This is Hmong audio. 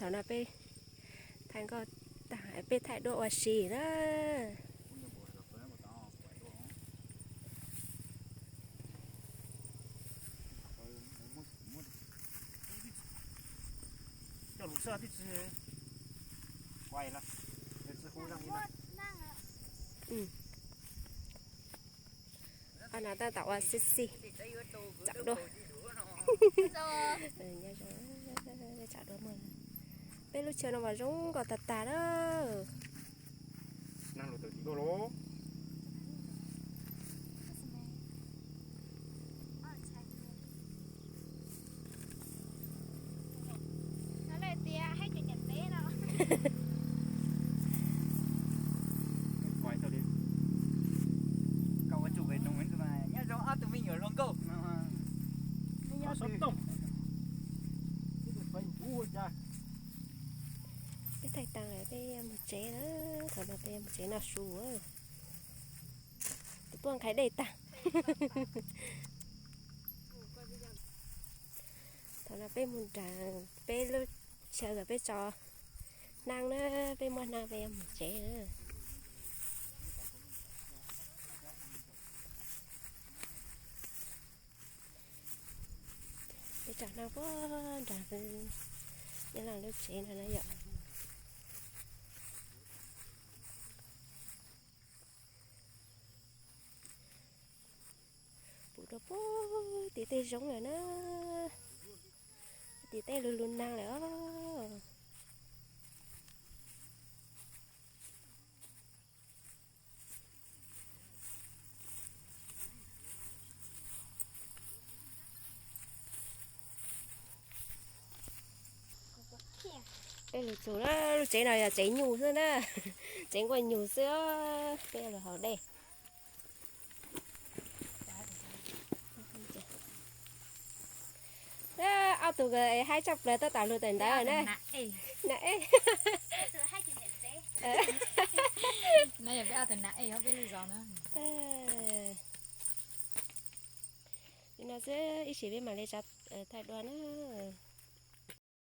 No peb thaij nkauj tag peb thaij duab ua si na. Ob no tab tom ua sexy, tsam dua. Nyob zoo, tsam dua muaj, peb lub chaw no mas zoo nkauj tag tag na. Nyob zoo ob tug me nyuam hluas nkauj. Peb thaij tag peb mus tsev na, thaum no peb mus tsev noj su. Tus tuaj nqhis dej tag. Thaum no peb mus nram peb lub chaw kom peb tso hnab na, peb muab hnab peb yuav mus tsev. Peb tso hnab puag nram Nyiaj Laj lub tsev no na yom. Pum rau puag tim tej zoov lawm na, tim tej lug lug nag lawm os. Peb lug txug na, lub tsev no yog tsev nyuj xwb na, tsev nkuaj nyuj xwb, peb lug haus dej. Ob tug haib tshaj plaws tab tom lug tawm ntawd na. Na, no yog peb ob tug na, peb lub zos na. Li no xwb, ib sim peb mam li thaij dua na.